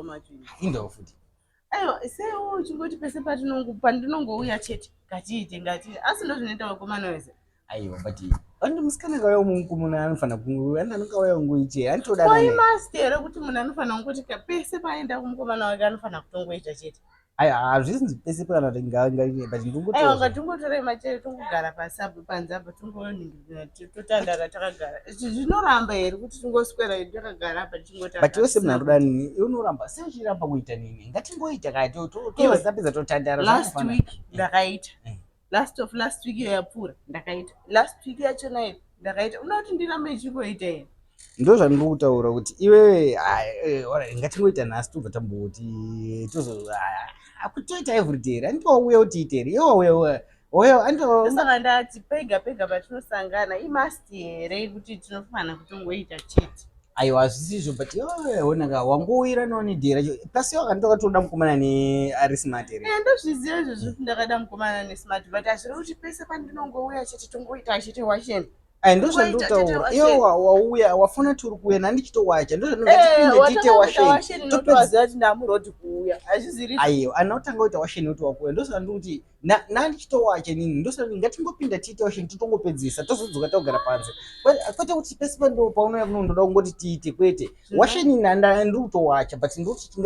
Macho. Indawo futi. Aiwa, sei uchingoti pese pandinongouya chete ngatiite, ngatiite, asi ndo zvinoita vakomana vese? Aiwa, but andi musikana kauya munhu anofanira anongauya kungoite anitoda. Koimust here kuti munhu anofanira kungoti pese paenda kumukomana wake anofanira kutongoita chete? Aiwa, hazvisinzi pese kana kuti but ndingoto. Aiwa, ngatingotorei machere, tongogara pasi apo, panze apa, tongoningirira, totandara takagara. Zvinoramba here kuti tingoswera takagara apa tichingoti? But iwe semunhu anoda nini, iwe unoramba sei, uchiramba kuita nini? Ngatingoita kaya, tozapedza totandara. Last week ndakaita. Last of last week iyo yapfuura ndakaita. Last week yachona iyo ndakaita. Unoda kuti ndirambe ichingoita here? Ndo zvandiri kutaura kuti iwewe, ngatingoita nhasi, tobva tamboti tozo akutoita everyday here? Anditi wauya kuti ite here? Iwe wauya wauya ando. Saka ndati pega pega patinosangana imust here kuti tinofanira kutongoita chete? Aiwa, hazvisizvo, but iwewe onaka wangowiranawo nedhera racho, plus iwe akandoka toda mukomana neari smart here? Ndozviziva izvozvo kuti ndakada mukomana nesmart, but hazviri kuti pese pandinongouya chete tongoita chete washeni. Ai, ndo zvandinotaura. Iwe wauya, wafona turi kuuya, nandichitowacha, ndo zvandingatipinde tiite washeni. Totoziva kuti ndamurodi kuuya, hazviziri. Aiwa, ana kutanga kuita washeni kuti wakuuya. Ndosaka kuti nandichitowacha nini, ndosaka ngatingopinda tiite washeni, totongopedzisa, tozodzoka togara panze, kwete kuti pese pando paunouya kuno ndoda kungoti tiite. Kwete, washeni ndiri kutowacha, but ndikuti.